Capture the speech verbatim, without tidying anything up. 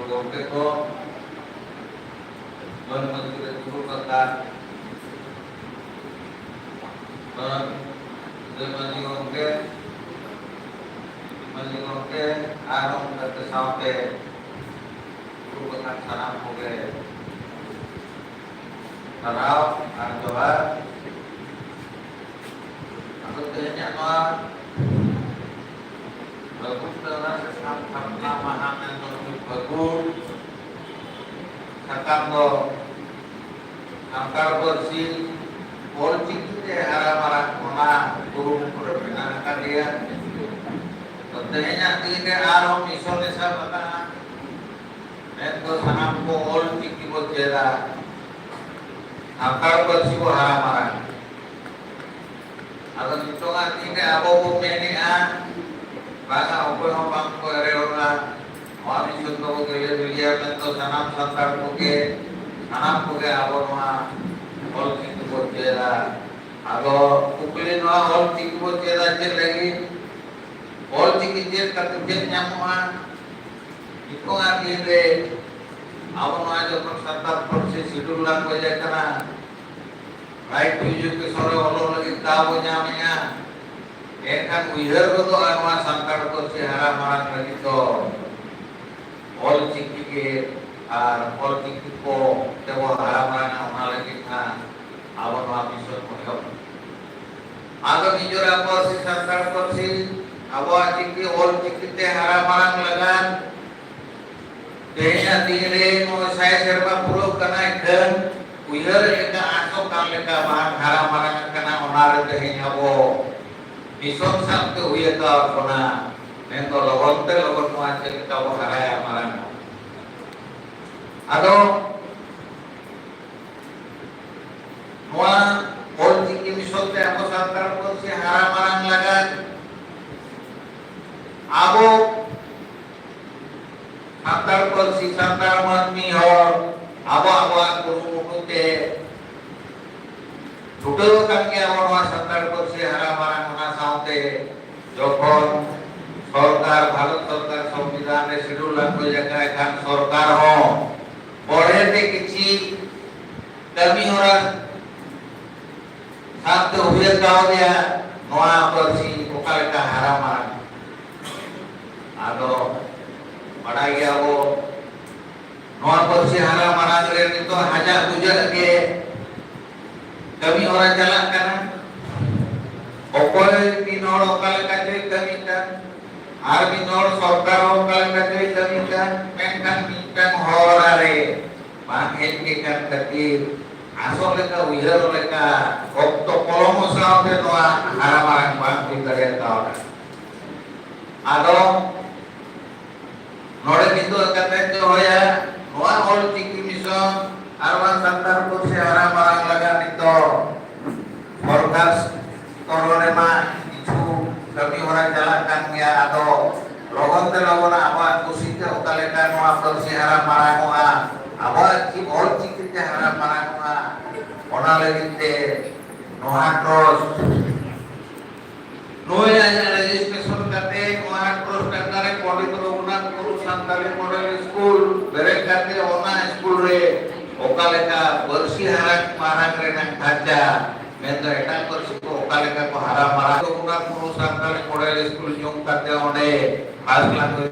ᱜᱚᱢᱠᱮ ᱠᱚ, ᱢᱟᱹᱱ ᱢᱟᱹᱡᱷᱤ ᱨᱮ ᱫᱩᱲᱩᱵ ᱟᱠᱟᱱ ᱢᱟᱹᱱ ᱢᱟᱹᱡᱷᱤ ᱜᱚᱢᱠᱮ, ᱢᱟᱹᱡᱷᱤ ᱜᱚᱢᱠᱮ ᱟᱨ ᱚᱱᱠᱟᱛᱮ ᱥᱟᱶᱛᱮ ᱫᱩᱲᱩᱵ ᱟᱠᱟᱱ ᱥᱟᱱᱟᱢ ᱠᱚᱜᱮ ᱥᱟᱨᱦᱟᱣ ᱟᱨ ᱡᱚᱦᱟᱨ᱾ ᱟᱫᱚ ᱛᱮᱦᱮᱧᱟᱜ ᱱᱚᱣᱟ ᱯᱷᱟᱹᱜᱩᱱ ᱫᱟᱬᱟ ᱥᱮ ᱥᱟᱱ ᱛᱷᱟᱯᱱᱟ ᱢᱟᱦᱟ ᱢᱮᱱᱫᱚ ᱱᱩᱭ ᱯᱷᱟᱹᱜᱩᱱ ᱥᱟᱠᱟᱢ ᱫᱚ ᱥᱟᱱᱛᱟᱲ ᱯᱟᱹᱨᱥᱤ ᱚᱞ ᱪᱤᱠᱤ ᱛᱮ ᱦᱟᱨᱟ ᱢᱟᱨᱟᱝ ᱚᱱᱟ ᱠᱩᱨᱩᱢᱩᱴᱩ ᱨᱮ ᱢᱮᱱᱟᱜ ᱟᱠᱟᱫᱮᱭᱟ᱾ ᱛᱚ ᱛᱮᱦᱮᱧᱟᱜ ᱫᱤᱱ ᱨᱮ ᱟᱨᱦᱚᱸ ᱢᱤᱥᱚᱱ ᱮ ᱥᱟᱵ ᱟᱠᱟᱫᱼᱟ᱾ ᱢᱮᱱᱫᱚ ᱥᱟᱱᱟᱢ ᱠᱚ ᱚᱞ ᱪᱤᱠᱤ ᱵᱚ ᱪᱮᱫᱟ, ᱥᱟᱱᱛᱟᱲ ᱯᱟᱹᱨᱥᱤ ᱵᱚ ᱦᱟᱨᱟ ᱢᱟᱨᱟᱝ᱾ ᱟᱫᱚ ᱱᱤᱛᱚᱜᱟᱜ ᱫᱤᱱ ᱨᱮ ᱟᱵᱚ ᱵᱚ ᱢᱮᱱᱮᱜᱼᱟ, ᱵᱟᱝᱟ, ᱚᱠᱚᱭ ᱦᱚᱸ ᱵᱟᱝ ᱠᱚ ᱮᱲᱮ ᱵᱚᱱᱟ᱾ ᱱᱚᱣᱟ ᱢᱤᱥᱚᱱ ᱫᱚᱵᱚ ᱜᱮᱞᱮ ᱫᱷᱩᱨᱤᱭᱟ ᱢᱮᱱᱫᱚ ᱥᱟᱱᱟᱢ ᱥᱟᱱᱛᱟᱲ ᱠᱚᱜᱮ, ᱥᱟᱱᱟᱢ ᱠᱚᱜᱮ ᱟᱵᱚ ᱱᱚᱣᱟ ᱚᱞ ᱪᱤᱠᱤ ᱵᱚ ᱪᱮᱫᱟ᱾ ᱟᱫᱚ ᱠᱩᱠᱞᱤ ᱱᱚᱣᱟ ᱚᱞ ᱪᱤᱠᱤ ᱵᱚ ᱪᱮᱫᱟ ᱪᱮᱫ ᱞᱟᱹᱜᱤᱫ? ᱚᱞ ᱪᱤᱠᱤ ᱪᱮᱫ ᱠᱟᱛᱮ ᱪᱮᱫ ᱧᱟᱢᱚᱜᱼᱟ? ᱱᱤᱛᱚᱜᱟᱜ ᱫᱤᱱ ᱨᱮ ᱟᱵᱚ ᱱᱚᱣᱟ ᱡᱚᱠᱷᱚᱱ ᱥᱟᱱᱛᱟᱲ ᱯᱟᱹᱨᱥᱤ schedule language ᱟᱠᱟᱱᱟ, right to education ᱨᱮ ᱚᱞᱚᱜ ᱞᱟᱹᱜᱤᱫ ᱫᱟᱣ ᱵᱚ ᱧᱟᱢᱮᱜᱼᱟ, ᱮᱱᱠᱷᱟᱱ ᱩᱭᱦᱟᱹᱨ ᱜᱚᱫᱚᱜᱼᱟ ᱱᱚᱣᱟ ᱥᱟᱱᱛᱟᱲ ᱯᱟᱹᱨᱥᱤ ᱦᱟᱨᱟ ᱢᱟᱨᱟᱝ ᱞᱟᱹᱜᱤᱫ ᱫᱚ ᱚᱞ ᱪᱤᱠᱤ ᱟᱨ ᱚᱞ ᱪᱤᱠᱤ ᱠᱚ ᱛᱮᱵᱚ ᱦᱟᱨᱟ ᱢᱟᱨᱟᱝᱟ, ᱚᱱᱟ ᱞᱟᱹᱜᱤᱫ ᱦᱟᱸᱜ ᱟᱵᱚ ᱱᱚᱣᱟ ᱢᱤᱥᱚᱱ ᱵᱚ ᱮᱦᱚᱵ᱾ ᱟᱫᱚ ᱱᱤᱡᱮᱨᱟᱜ ᱯᱟᱹᱨᱥᱤ, ᱥᱟᱱᱛᱟᱲ ᱯᱟᱹᱨᱥᱤ, ᱟᱵᱚᱣᱟᱜ ᱪᱤᱠᱤ, ᱚᱞ ᱪᱤᱠᱤ ᱛᱮ ᱦᱟᱨᱟ ᱢᱟᱨᱟᱝ ᱞᱟᱜᱟᱱ ᱛᱮᱦᱮᱧᱟᱜ ᱫᱤᱱ ᱨᱮ ᱱᱚᱜᱼᱚᱭ ᱥᱟᱭ ᱥᱮᱨᱢᱟ ᱯᱩᱨᱟᱹᱣ ᱠᱟᱱᱟ, ᱤᱠᱷᱟᱹᱱ ᱩᱭᱦᱟᱹᱨ ᱞᱮᱠᱟ, ᱟᱸᱥᱚᱜ ᱠᱟᱱ ᱞᱮᱠᱟ ᱵᱟᱝ ᱦᱟᱨᱟ ᱢᱟᱨᱟᱝ ᱟᱠᱟᱱᱟ, ᱚᱱᱟ ᱨᱮ ᱛᱮᱦᱮᱧ ᱟᱵᱚ ᱢᱤᱥᱚᱱ ᱥᱟᱵ ᱛᱮ ᱦᱩᱭ ᱟᱠᱟᱣᱟᱫ ᱵᱚᱱᱟ᱾ ᱢᱮᱱᱫᱚ ᱞᱚᱜᱚᱱ ᱛᱮ ᱞᱚᱜᱚᱱ ᱱᱚᱣᱟ ᱪᱮᱫ ᱞᱮᱠᱟ ᱵᱚ ᱦᱟᱨᱟᱭᱟ ᱢᱟᱨᱟᱝᱟ᱾ ᱟᱫᱚ ᱱᱚᱣᱟ ᱚᱞ ᱪᱤᱠᱤ ᱢᱤᱥᱚᱱ ᱛᱮ ᱟᱵᱚ ᱥᱟᱱᱛᱟᱲ ᱯᱟᱹᱨᱥᱤ ᱦᱟᱨᱟ ᱢᱟᱨᱟᱝ ᱞᱟᱜᱟᱫ ᱟᱵᱚ ᱥᱟᱱᱛᱟᱲ ᱯᱟᱹᱨᱥᱤ, ᱥᱟᱱᱛᱟᱲ ᱢᱟᱹᱱᱢᱤ ᱦᱚᱲ ᱟᱵᱚ ᱟᱵᱚᱣᱟᱜ ᱠᱩᱨᱩᱢᱩᱴᱩ ᱛᱮ ᱪᱷᱩᱴᱟᱹᱣ ᱟᱠᱟᱱ ᱜᱮᱭᱟ ᱵᱚᱱ ᱱᱚᱣᱟ ᱥᱟᱱᱛᱟᱲ ᱯᱟᱹᱨᱥᱤ ᱦᱟᱨᱟ ᱢᱟᱨᱟᱝ᱾ ᱚᱱᱟ ᱥᱟᱶᱛᱮ ᱡᱚᱠᱷᱚᱱ ᱥᱚᱨᱠᱟᱨ, ᱵᱷᱟᱨᱚᱛ ᱥᱚᱨᱠᱟᱨ ᱥᱚᱝᱵᱤᱫᱷᱟᱱ ᱨᱮ ᱥᱤᱰᱩᱞ ᱞᱟᱝᱜᱩᱭᱮᱡᱽ ᱟᱠᱟᱫ ᱠᱷᱟᱱ ᱥᱚᱨᱠᱟᱨ ᱦᱚᱸ ᱵᱚᱲᱦᱮ ᱛᱮ ᱠᱤᱪᱷᱤ ᱠᱟᱹᱢᱤ ᱦᱚᱨᱟ ᱥᱟᱶᱛᱮ ᱩᱭᱦᱟᱹᱨ ᱠᱟᱣᱫᱮᱭᱟ ᱱᱚᱣᱟ ᱯᱟᱹᱨᱥᱤ ᱚᱠᱟ ᱞᱮᱠᱟ ᱦᱟᱨᱟ ᱢᱟᱨᱟᱝ᱾ ᱟᱫᱚ ᱵᱟᱰᱟᱭ ᱜᱮᱭᱟ ᱵᱚ, ᱱᱚᱣᱟ ᱯᱟᱹᱨᱥᱤ ᱦᱟᱨᱟ ᱢᱟᱨᱟᱝ ᱨᱮ ᱱᱤᱛᱚᱜ ᱦᱟᱡᱟᱜ ᱵᱩᱡᱷᱟᱹᱜ ᱜᱮ ᱠᱟᱹᱢᱤ ᱦᱚᱨᱟ ᱪᱟᱞᱟᱜ ᱠᱟᱱᱟ᱾ ᱚᱠᱚᱭ ᱢᱤᱫ ᱦᱚᱲ ᱚᱠᱟ ᱞᱮᱠᱟ ᱪᱚᱭ ᱠᱟᱹᱢᱤ ᱠᱟᱱ, ᱟᱨ ᱢᱤᱫ ᱦᱚᱲ ᱥᱚᱨᱠᱟᱨ ᱦᱚᱸ ᱚᱠᱟ ᱞᱮᱠᱟ ᱪᱚᱭ ᱠᱟᱹᱢᱤ ᱠᱟᱱ, ᱢᱮᱱᱠᱷᱟᱱ ᱢᱤᱫᱴᱟᱝ ᱦᱚᱨᱟ ᱨᱮ ᱵᱟᱝ ᱦᱮᱡ ᱟᱠᱟᱱ ᱠᱷᱟᱹᱛᱤᱨ ᱟᱥᱚᱜ ᱞᱮᱠᱟ, ᱩᱭᱦᱟᱹᱨ ᱞᱮᱠᱟ, ᱚᱠᱛᱚ ᱯᱚᱞᱚᱢᱚᱜ ᱥᱟᱶᱛᱮ ᱱᱚᱣᱟ ᱦᱟᱨᱟ ᱢᱟᱨᱟᱝ ᱵᱟᱝ ᱦᱩᱭ ᱫᱟᱲᱮ ᱠᱟᱣᱫᱟ᱾ ᱟᱫᱚ ᱱᱚᱰᱮ ᱱᱤᱛᱚᱜ ᱠᱟᱛᱷᱟᱧ ᱫᱚᱦᱚᱭᱟ, ᱱᱚᱣᱟ ᱚᱞ ᱪᱤᱠᱤ ᱢᱤᱥᱚᱱ ᱟᱨ ᱵᱟᱝ ᱥᱟᱱᱛᱟᱲ ᱯᱟᱹᱨᱥᱤ ᱦᱟᱨᱟ ᱢᱟᱨᱟᱝ ᱞᱟᱹᱜᱤᱫ ᱱᱤᱛᱚᱜ ᱥᱚᱨᱠᱟᱨ ᱥᱛᱚᱨ ᱨᱮᱢᱟ ᱠᱤᱪᱷᱩ ᱠᱟᱹᱢᱤ ᱦᱚᱨᱟ ᱪᱟᱞᱟᱜ ᱠᱟᱱ ᱜᱮᱭᱟ᱾ ᱟᱫᱚ ᱞᱚᱜᱚᱱ ᱛᱮ ᱞᱚᱜᱚᱱ ᱟᱵᱚᱣᱟᱜ ᱠᱩᱥᱤ ᱛᱮ ᱚᱠᱟ ᱞᱮᱠᱟ ᱱᱚᱣᱟ ᱯᱟᱹᱨᱥᱤ ᱦᱟᱨᱟ ᱢᱟᱨᱟᱝᱚᱜᱼᱟ, ᱟᱵᱚᱣᱟᱜ ᱪᱤ-, ᱚᱞ ᱪᱤᱠᱤ ᱛᱮ ᱦᱟᱨᱟ ᱢᱟᱨᱟᱝᱚᱜᱼᱟ, ᱚᱱᱟ ᱞᱟᱹᱜᱤᱫ ᱛᱮ ᱱᱚᱣᱟ ᱴᱨᱚᱥᱴ ᱱᱚᱜᱼᱚᱭ ᱟᱡᱟᱜ ᱨᱮᱡᱤᱥᱴᱨᱮᱥᱚᱱ ᱠᱟᱛᱮ ᱱᱚᱣᱟ ᱴᱨᱚᱥᱴ ᱟᱱᱰᱟᱨ ᱨᱮ ᱯᱚᱱᱰᱤᱛ ᱨᱚᱜᱷᱩᱱᱟᱛᱷ ᱢᱩᱨᱢᱩ ᱥᱟᱱᱛᱟᱲᱤ ᱢᱚᱰᱮᱞ ᱥᱠᱩᱞ ᱵᱮᱨᱮᱫ ᱠᱟᱛᱮ ᱚᱱᱟ ᱥᱠᱩᱞ ᱨᱮ ᱚᱠᱟ ᱞᱮᱠᱟ ᱯᱟᱹᱨᱥᱤ ᱦᱟᱨᱟ ᱢᱟᱨᱟᱝ ᱨᱮᱱᱟᱜ ᱰᱷᱟᱸᱪᱟ, ᱢᱮᱱᱫᱚ ᱮᱴᱟᱜ ᱯᱟᱹᱨᱥᱤ ᱠᱚ ᱚᱠᱟ ᱞᱮᱠᱟ ᱠᱚ ᱦᱟᱨᱟ ᱢᱟᱨᱟᱝ, ᱨᱚᱜᱷᱩᱱᱟᱛᱷ ᱢᱩᱨᱢᱩ ᱥᱟᱱᱛᱟᱲᱤ ᱢᱚᱰᱮᱞ ᱥᱠᱩᱞ ᱧᱩᱢ ᱠᱟᱛᱮ ᱚᱸᱰᱮ ᱯᱷᱟᱥᱴ ᱞᱮᱝᱜᱩᱭᱮᱡᱽ